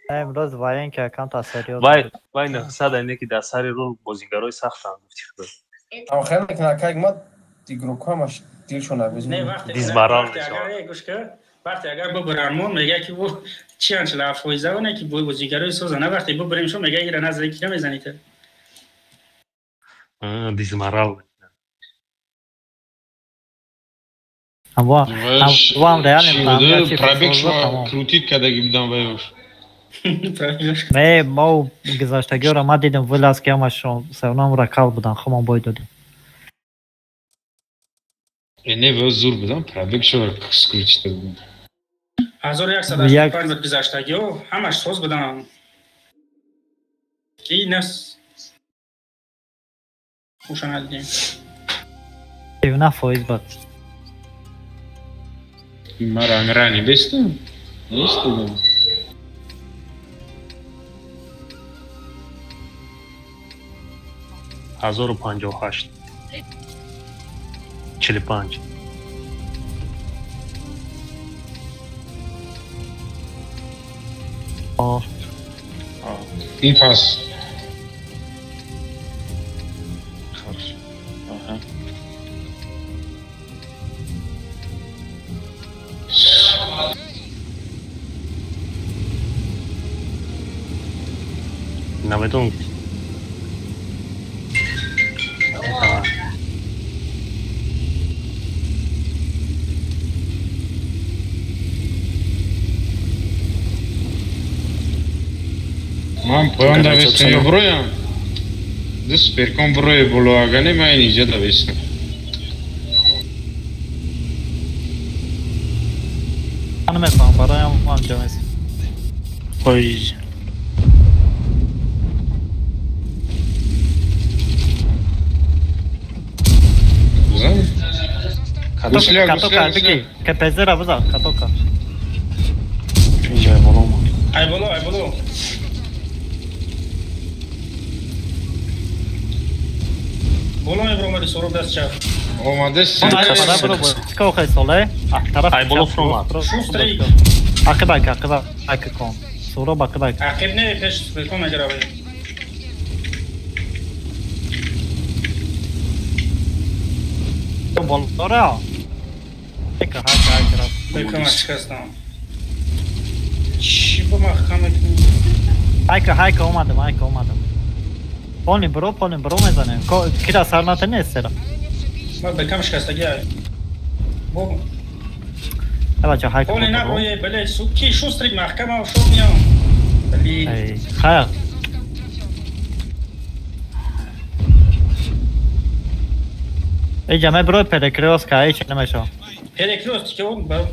Имрӯз военка камтар серьёз. Вай, вай 900 ине ки дар сари рӯ бозигарои сахтанд гуфти худо. Ам хел мекунад, как ма игрокҳо ҳамаш дилшон набез. Не, вақте Дизморал вақте мешавад. агар гӯш кар, вақте агар бубаранд мо мега ки бу чи анчила фоиза оне ки бо бозигарои соза, на вақте бубарем шо мега ира назари ки намезанӣ та. Дизморал. Ҳамвам реально пробег шумо крутит кардаги будам ваёш. Не, мо гузаштагиёро ма дидем, вылаз ки ҳамашон севном ракал будан, хумон бой додем. Не, ваё зур будам, пробег шумо скрутита будам. 1185 буд гузаштагиё, ҳамаш соз будам. Ки нас уша надидем. 17% буд. Мара анграни бестам? Нестам. 1058. 45. Ин фас. Хорошо. Ага. Намедонам. Ман поён давестам ё буроям? Ду суперкон бурои боло, агар не ман инҷа давестам. Ман намефаҳмам, бароям анҷом аст. Ой. Катока, бигӣ, КПЗ-ра бизан, катока. Инҷа боло омад. Ай боло, ай боло. Боло мебромади Сороб даст чап. Омадест. Чикор соле? Тараф Ай боло фромад. Шустрик. Ақибак, ақибак кун. Сороб ақибак. Ақиб не, пеш суперкон мегираве. Болора. Ека ҳайка ҳайка рафт. Бекам шикастам. Чӣ бо маҳкам мекунӣ? Ҳайка ҳайка омадам, ҳайка омадам. Полни бро, полни бро мезанем. Кира сар натани сера. Ма бекам шикастаги ай. Бо. Бача ҳайка. Полни наброи, бале, ки шустрик маҳкам ав шуд миям. Бале. Эй, хая. Эй, ҷамъ бро перекрёстка, эй чӣ намешава. Перекрёстки ки он ба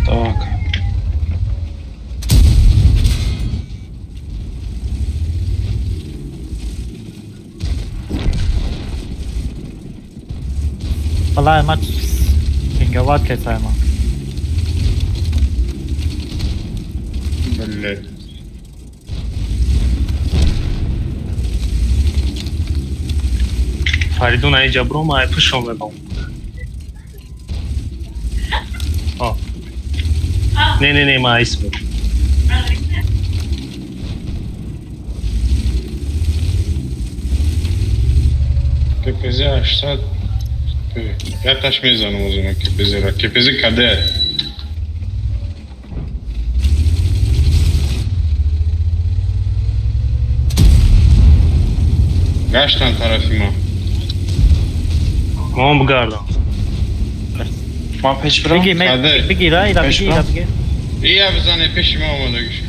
Так. Валлаҳи ма пинговат кесайма. Блядь. Фаридун ай ҷабром ай пушом мебам. Не, не, не, ма айс мебам. КПЗ 800. Яташ мезанам озуна КПЗ-ра. КПЗ каде? Гаштан тарафи ма. Ман бигардам. Ман пеш бирам? Бигир, ира бигир, ира бигир. Ия бизане пеши ма омадагиш.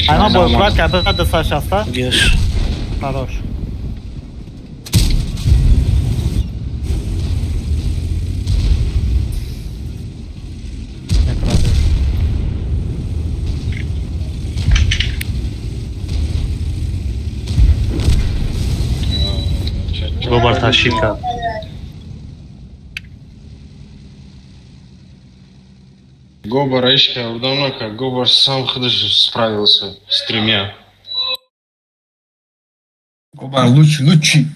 Ама бой брат, я до 160. Геш. Хорош. Гобар ташкил кард. Гобар ишка урдам накард. Гобар сам худаш справился с тремя. Гобар лучший, лучший.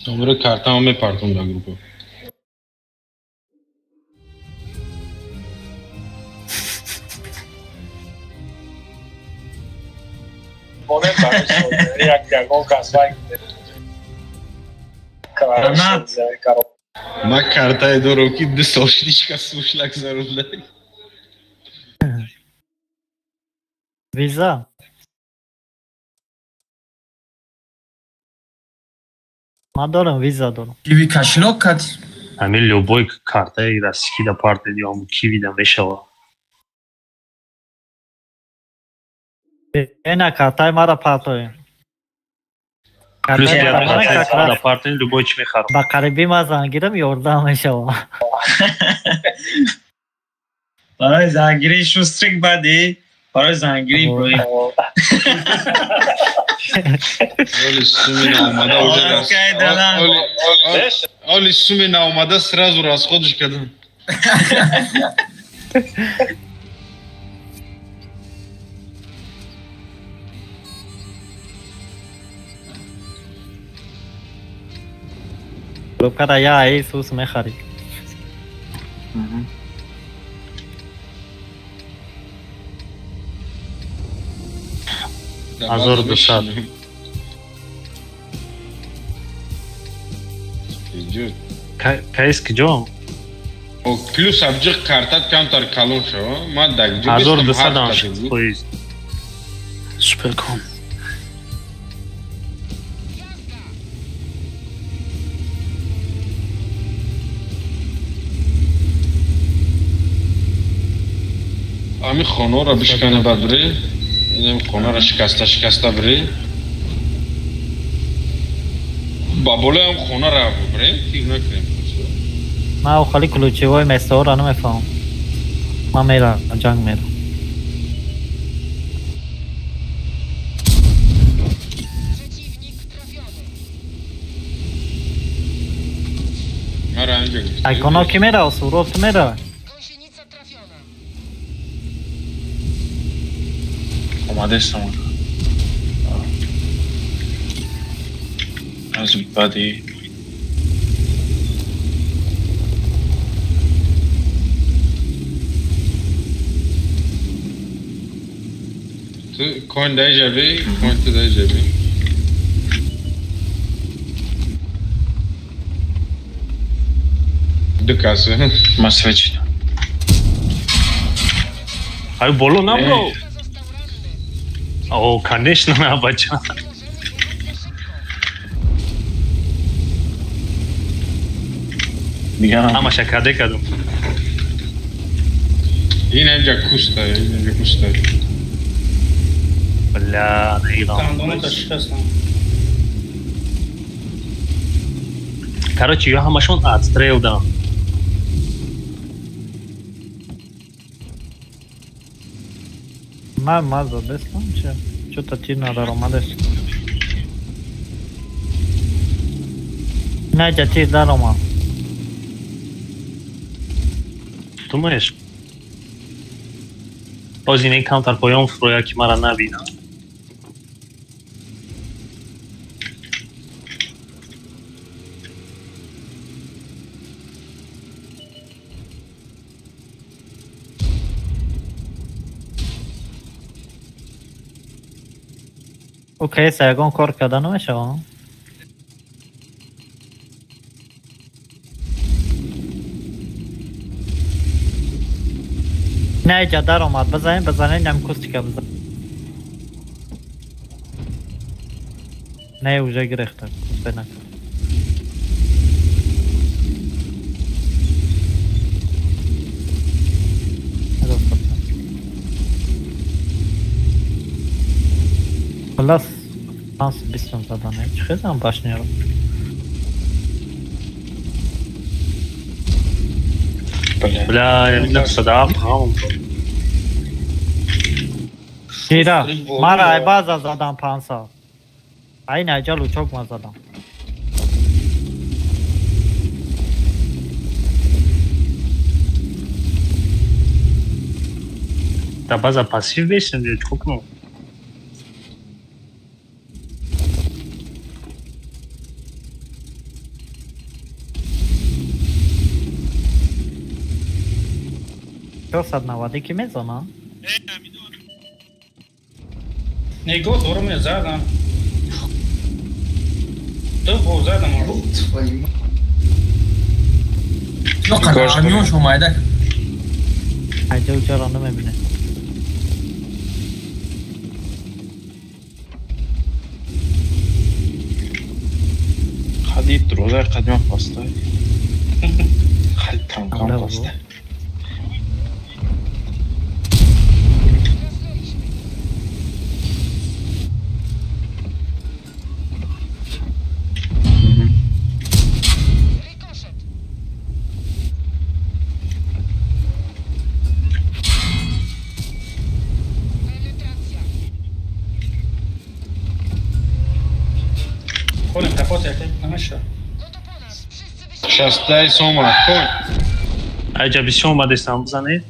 Номери картамо мепартом дар группа. Ма картае дорам ки ду сол шидишка сушлак зарурда. Виза. Ман дорам, виза дорам. Киви кошелёк кат. Ҳамин любой картаи российский да партнер ё киви да мешава. Ена картаи мара партоем. Плюс да партнер любой чи мехарам. Ба қариби ма зангирам ёрдам мешава. Барои зангирии шустрик бади, барои зангирии Иброҳим. Оли суми наомада уже Оли суми наомада сразу расходиш кардам. Группара я Иисус мехари. Азор дусад. Кайс киҷо? Плюс абҷиқ картат камтар калон шава. Ман даг ҷо Азор дусад ам фоиз. Суперком. Ами хонаро бишкана баъд бирӣ. Инам хонаро шикаста шикаста бирӣ. Ба болоям хонаро бирем, тир накунем. Ман охали ключевой местаҳоро намефаҳмам. Ман мерам, ҷанг мерам. Айконо ки мерав, Суроб ту мерав? Омадестам уже. Аз бади. Ту коин дай ҷаби, коин ту дай ҷаби. Ду каса. Ма свечи. Ай боло набро. О, конечно, на бача. Ҳамаша каде кардам. Ин инҷа куста, ин инҷа куста. Бля, наиграм. Короче, ё ҳамашон отстрел дам. Ман маза бестам че? Чё-то тир надаромадест. Наҷа тир даромад. Думаешь? Боз ин камтар поён фуроя ки мара набинам. Окей, са ягон кор карда намешава? Не, иҷа даромад. Бизанем, бизанем, ням кустика бизан. Не, уже гирехта. Кусте накард. Хулас, 520 задане. Чӣ хезам башняро? Бля, я садам, ҳам. Тира, мара ай база задам 500. Ай наҷа лучок ма задам. Да база пассив бесим, чӣ кунам? 490 ки мезанам? Нигоҳ дорум задам. Ду бор задам. Қадармиён шумо майда. Аҷаб чаро намебинед. Қади дурозаи қадима пастай. Қади танкам пастай. Шастай сома, конь. Айҷа бисёр омадестам, бизанед.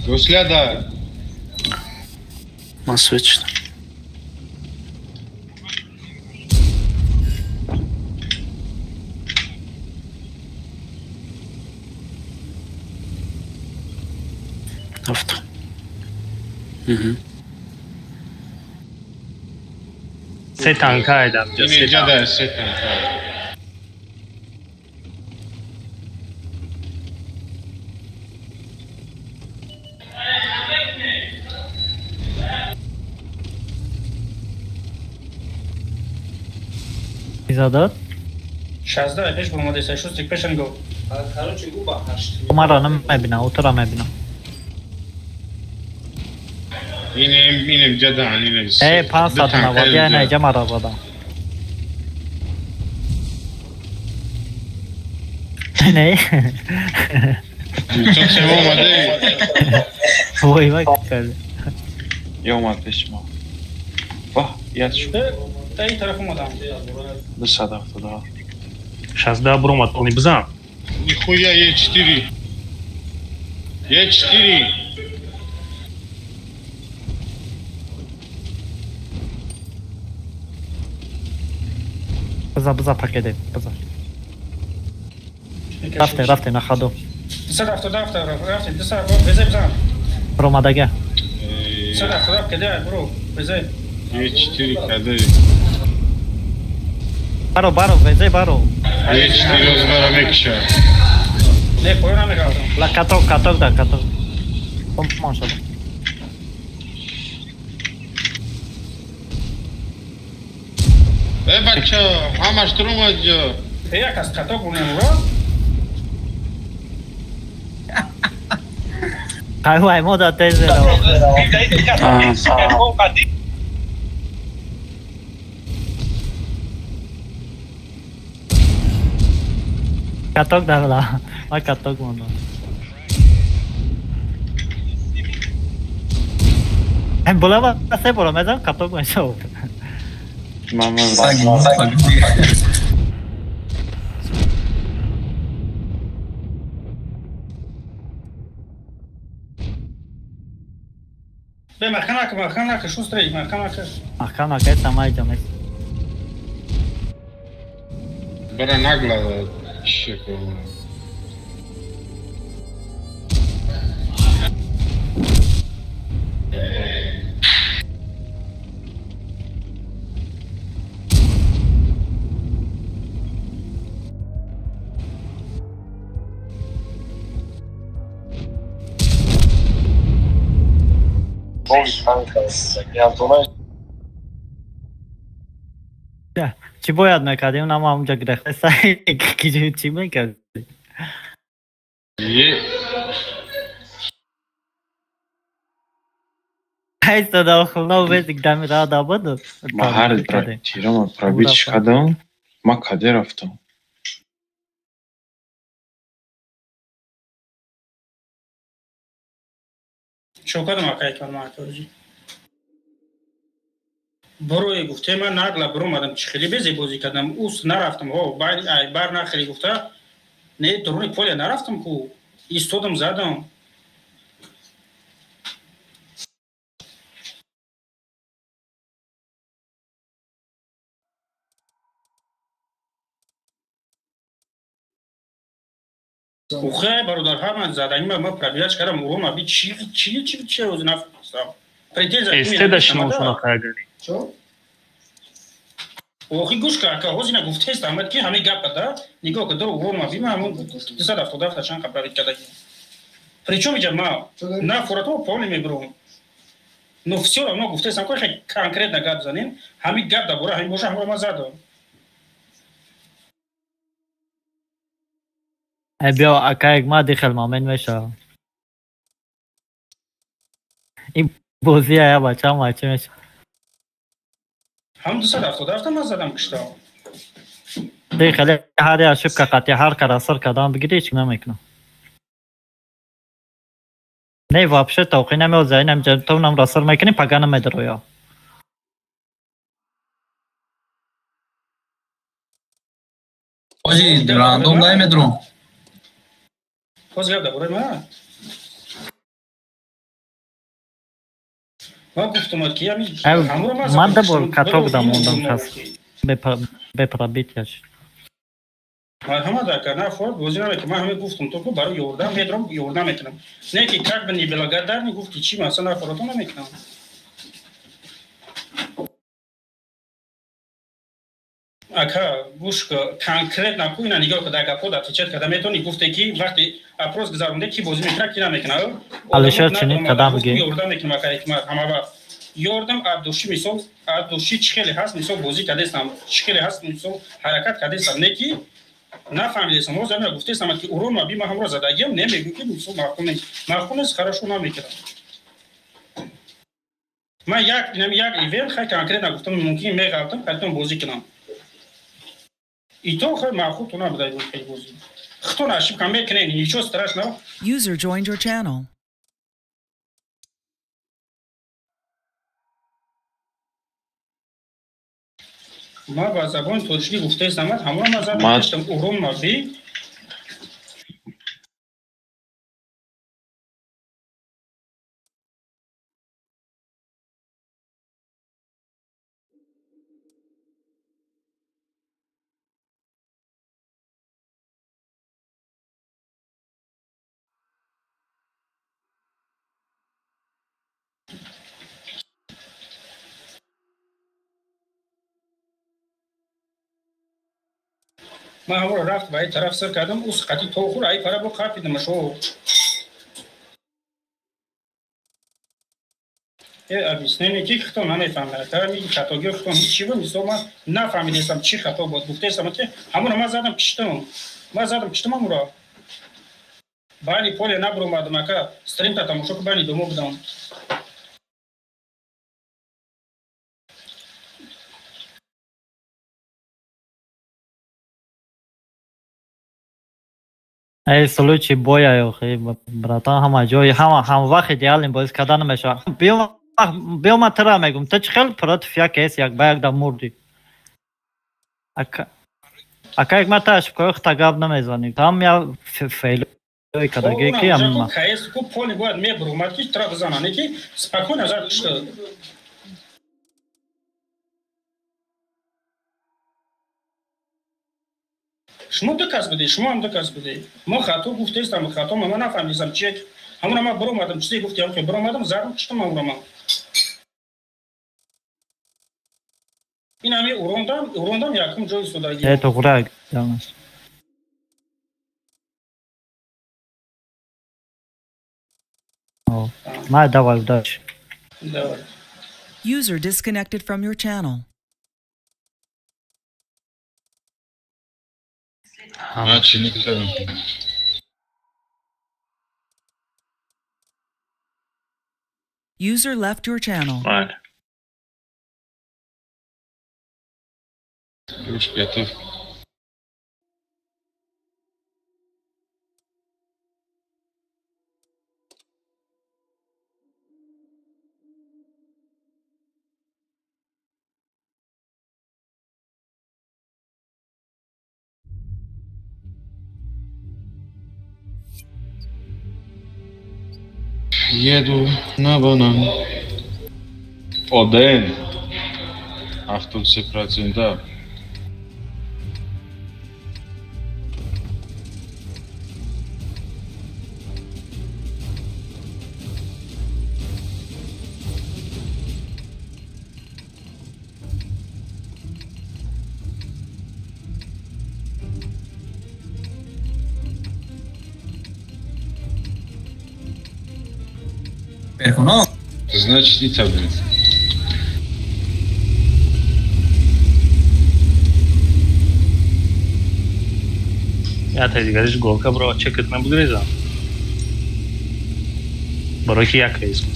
Гусляда. Ман свет шудам. Рафтам. Се танка айдам. Инҷа се танка. Задад? 16 пеш бомаде се шустик пешан го. Короче, губа 8. Мара намебина, утра мебина. Инем ҷадан, инем. Э, 590 не ҷамара задам. Не. Чо се омаде? Вой, вай кард. Я омад пеш мо. Вах, яд шуд. Та ин тараф омадам. 272. 16 бромад, они бизан. Нихуя Е4. Е4. Биза, биза пакеде, биза. Рафте, рафте на ходу. 277 рафте, 200 безе бизан. Ромадага. 277 каде, бро, безе. Е4 каде. Баро, баро, везе, баро. Е4 озбара мекша. Не, поё намегардам. Ла каток, каток да, каток. Помон шуд. Э, бача, ҳамаш туромад ҷо. Э, як аз каток бунем, ро? Ай, вай, мода тезе ро. Каток дала. Ма каток мондам. Бола се бола мезам каток мешав. Мама. Бе, маханака, маханака, шустрей, маханака. Маханака, это майда мес. Бара нагла шеко. Чӣ бояд мекардем? На ма онҷа гирехта сай чӣ мекардем? Айстода охилно безик дами рада буд. Ма ҳар тирама пробитиш кардам, ма каде рафтам? Чо кардам акай кар ма акаҷи? Барои гуфте ман нагла баромадам, чӣ хеле безе бозӣ кардам, ус нарафтам, ҳо бар нахеле гуфта, не дуруни поле нарафтам ку, истодам задам. Ухе бародар ҳама заданӣ ма пробивач кардам, урон аби чи чи чи чи оз нафастам. Претензия эстеда шиносона кардани. Охи гӯш кар, ака ҳозина гуфтест Аҳмад ки ҳамин гапа да нигоҳ ка дор урон аби ма ҳамун 277 чанд қа пробит кардаги. Причём иҷа ма на фуратҳо поле мебурам. Но всё равно гуфтестам ко хеле конкретно гап занем, ҳамин гап дар бораи ҳамин боша ҳамро ма задам. Биё ака ма дихел момент мешавам. Ин бозӣ ая бачаам мачи мешавам. Ҳам 277 ман задам киштам. Дихеле ҳар як ошибка қатъи ҳар кара сир кардан бигирӣ ҳеч намекунам. Не вообще тоқӣ намеоза, инам то намра сир мекунӣ пага намедироя. Ози рандом намедурам. Ҳозир гап дар бораи ман? Ман гуфтам ки ҳамро ман ман да бор каток да мондам кас бепробитияш. Марҳамат ака, на форд бозӣ намекунам. Ман ҳамин гуфтам то ку барои ёрдам медорам, ёрдам мекунам. Не ки как бы неблагодарный гуфти чи ман асла фордо намекунам. Ака гӯш конкретно ку ина нигоҳ ка дар гапҳо дар отвечать карда метавонӣ гуфте ки вақте опрос гузаронде ки бозӣ мекунад ки намекунад. Алишер чунин кадам бигӣ. Ёрдам мекунам ака Ҳикмат ҳама вақт. Ёрдам абдуши мисол абдуши чӣ хеле ҳаст мисол бозӣ кардестам, чӣ хеле ҳаст мисол ҳаракат кардестам, не ки нафаҳмидестам. Ҳозир ҳамина гуфтестам ки урон ма би ман ҳамро задагиам, не мегӯ ки мисол маъқул нест. Маъқул нест, хорошо намекунам. Ман як инам як ивент хай конкретно гуфтам мумкин меғалтам, хайтон бозӣ кунам. И то хай маъқул ту набудай хай бозӣ. Хто ошибка мекунед, ничего страшного. User joined your channel. Ма ба забони тоҷикӣ гуфтаистам, ҳамро ман задам гаштам урон ма би. Ман ҳамро рафт ба ин тараф сир кардам, ус қати то хур ай пара бо қапидам шо. Объяснение ки хто намефаҳмад. Ами хатогиҳо хто ҳеч чи буд, мисол ман нафаҳмидестам чӣ хато буд. Гуфтестам ки ҳамонро ман задам киштам. Ман задам киштам ҳамонро. Байни поле набуромадам ака, стримта тамошо ку байни домо будам. Эй случай боя охи братан ҳама ҷой ҳама ҳам вақт идеален бозӣ карда намешавад. Биё ман тира мегум, ту чӣ хел против як эс як ба як да мурдӣ. Ака як ман та ошибкаҳои худта гап намезанӣ. Там я фейлои кардагӣ ки ҳамин КС ку поле бояд мебуромад ки тра бизанад, не ки спокойно зад кишта. Шумо ду кас будед, шумо ҳам ду кас будед. Мо хато гуфтестам, хато ман нафаҳмидам чи ҳамонро ман баромадам, чизе гуфти ҳам баромадам, задам киштам ҳамонро ман. Ин ҳами урондам якум ҷои истодагӣ. Э тоғра ямаш. Ма давай удачи. Давай. User disconnected from your channel. Ман чӣ никардам. User left your channel. Right. Готов. Еду на банан. Один. 73%. Перхуно? Значит, и таблица. Я ты говоришь, голка, бро, чекать на бугреза. Бароки я кайску.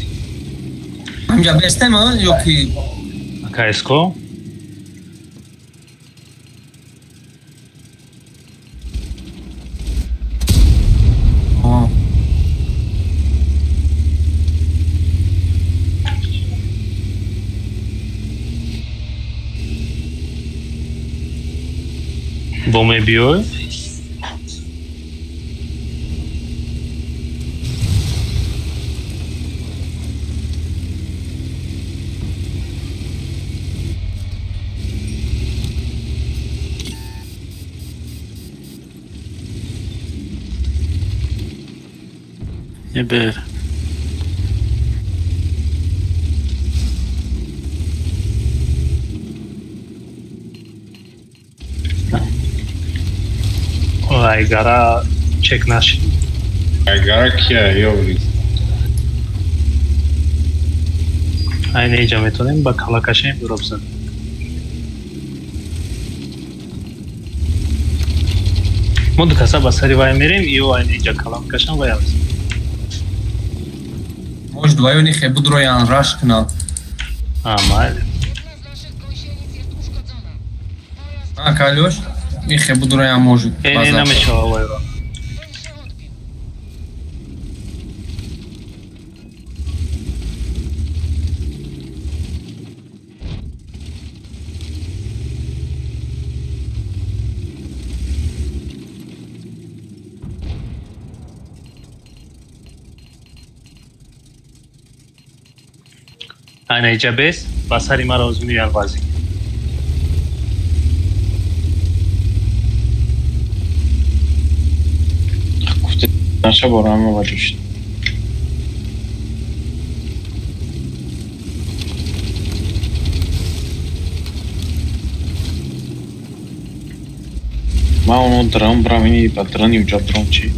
Амжа бестема, ёки. Кайско? Бо мебиёй? Ебер. Айгара чек наши. Айгара кия, ёбри. Ай неҷа метонем ба калакашем дуробзан. Мо ду каса ба сари вай мерем, ё ай неҷа калам кашам вай авз. Может, двоё не хе будроян раш кна. А, майли. А, калёш? Михе будроян может. Не, намешава вайро. Айна иҷа бес, ба сари маро озмуни алвазӣ. Наша борама ваҷушт. Ма оно драм брамини ба драни уҷа дрон чи?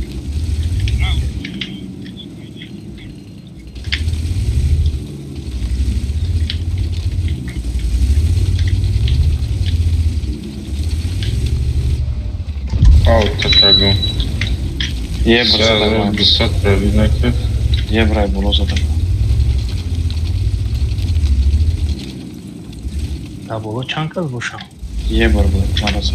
Ауто прагу. Ебра, Сега прави някакъв. Ебра е боло за така. Да, боло чанка сбуша. Ебра, бе, мара се.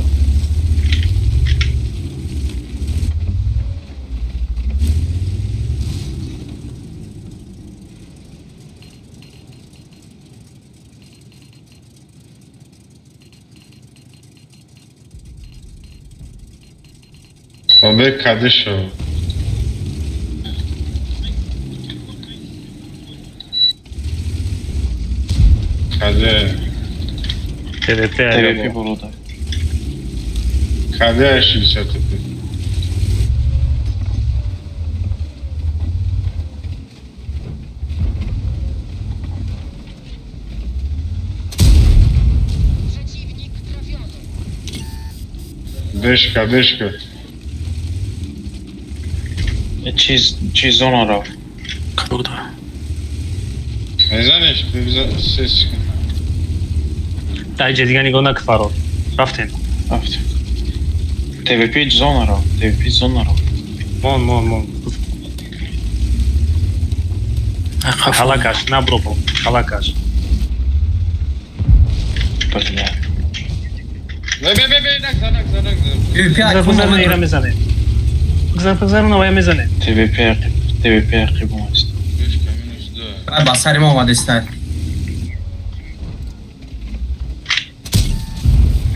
Абе, къде ще? Къде? ТВП ТВП боло да. Къде е 65? Бешка, бешка. Чи зона рав? Круто. Не знаеш, се. Дај, дигани го на кваро. Рафтем. Рафтем. ТВП зона рав, ТВП зона рав. Мон, мон, мон. Халакаш, набропо, халакаш. Бля. Бе, бе, бе, нагза, нагза, нагза. ТВП мезане. Гзар, на мезане. ТВП, ТВП қибон аст. Ба сари мо омадестай.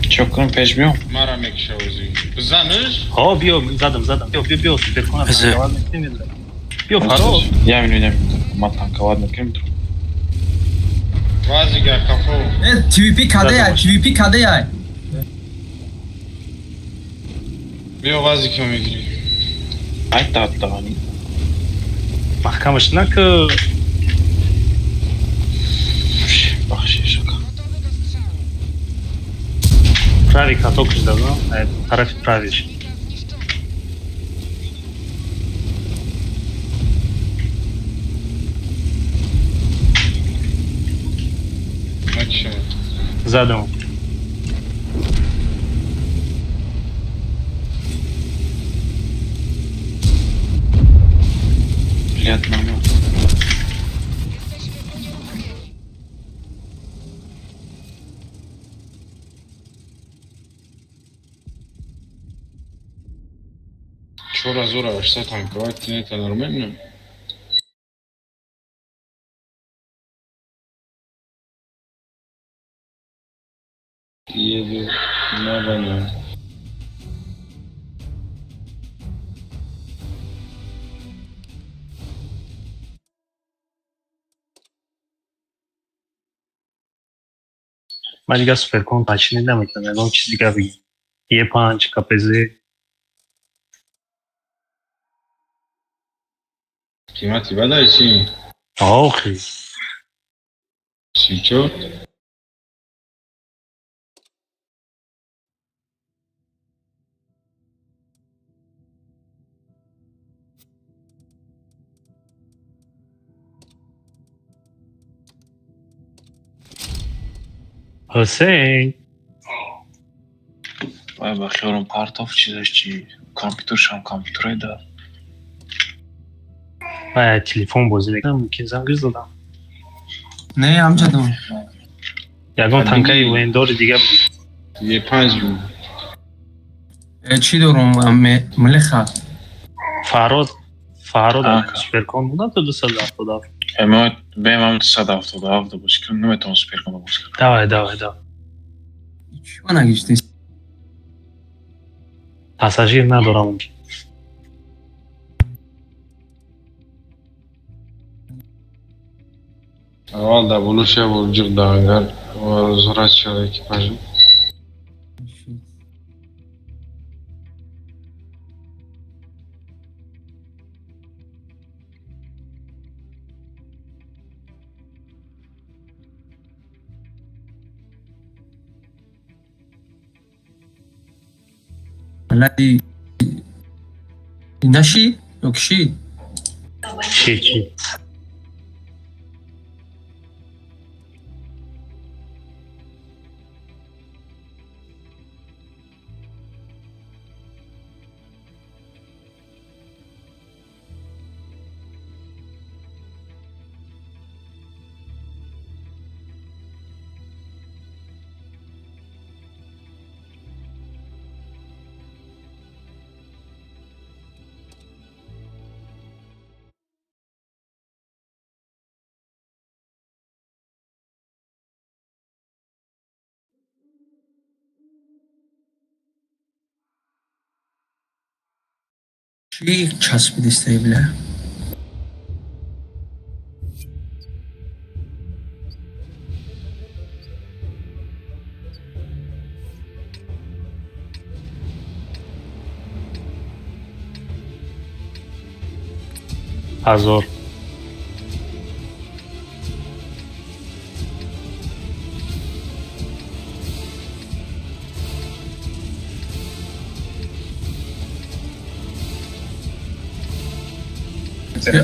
Чо кунам пеш биём? Мара мекшавози. Бизаниш? Ҳо, биё, задам, задам. Биё, биё, биё, суперкона. Биё, фаро. Я минут, я минут. Ма танковать мекунем тру. Вазига кафо. ТВП кадея, ТВП кадея. Биё вазика мегири. Ай таттани. Маҳкамаш нака. Бахшиш ака. Правый каток ждал, да? Тарафи правиш. Задом. Блядь, мама. Чора зора, что танковать, это нормально? Еду на войну. Ман дига суперкон тачини наметавонам, ягон чиз дига бигем. Е5, КПЗ. Қимати бадай чи? Охи. 34? Ҳусейн. Вай ба хиёлам партоф чизаш чи компютершам компютерай да. Вай телефон бозӣ мекунам, мумкин занг задам. Не, ҳамҷадон. Ягон танкаи вендори дига буд. Е5 буд. Чӣ дорум? Млеха. Фарод, Фарод суперкон буда то 277. Ма бемам 277 бозӣ кунам, наметавонам суперкон бозӣ кунам. Давай, давай, давай. Чӣ нагиштӣ? Пассажир надорам. Аввал да боло шава ҷиғ да агар возврат шава экипажу. Валлаи наши ё киши? Чи чи? Чӣ часпидистай бля? Ҳазор.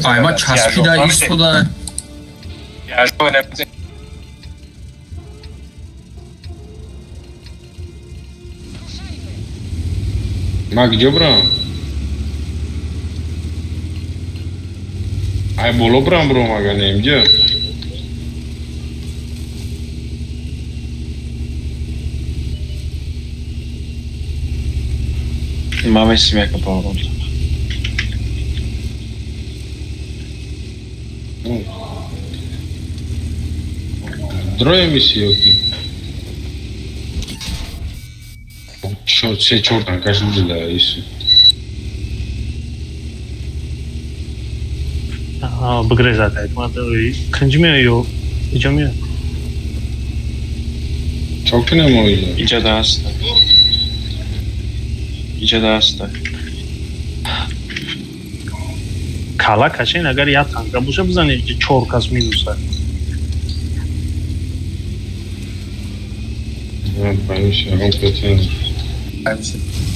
Айма часпида истода. Ма где брам? Ай боло брам бром ага нем где? Ма весим яка поворот. Дроем миссии, Чё, все чёрт, конечно, да, если. Бигрезад кунҷ меояд ё иҷо меояд? Чо кунем оиҷа? Иҷада ҳаста. Иҷада ҳаста. Кала кашен, агар як танка боша, бизани чор кас минуса.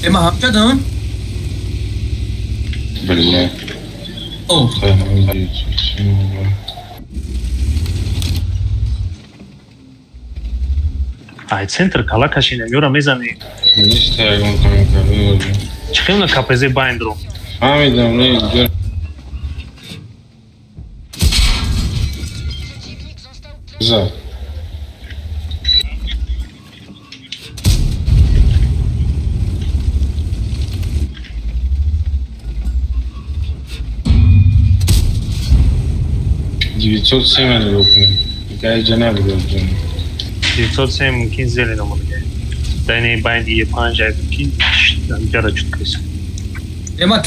Ема ҳамчадам? Бля. Ай центр кала кашинем, ёра мезани. Нест ягон танка. Чӣ хел на КПЗ байндро? Фаҳмидам, не, за. 907 нигоҳ кунем. Гаиҷа набуд. 907 мумкин зеле намуда. Дайни байни Е5 ки ҷара чут кис. Ема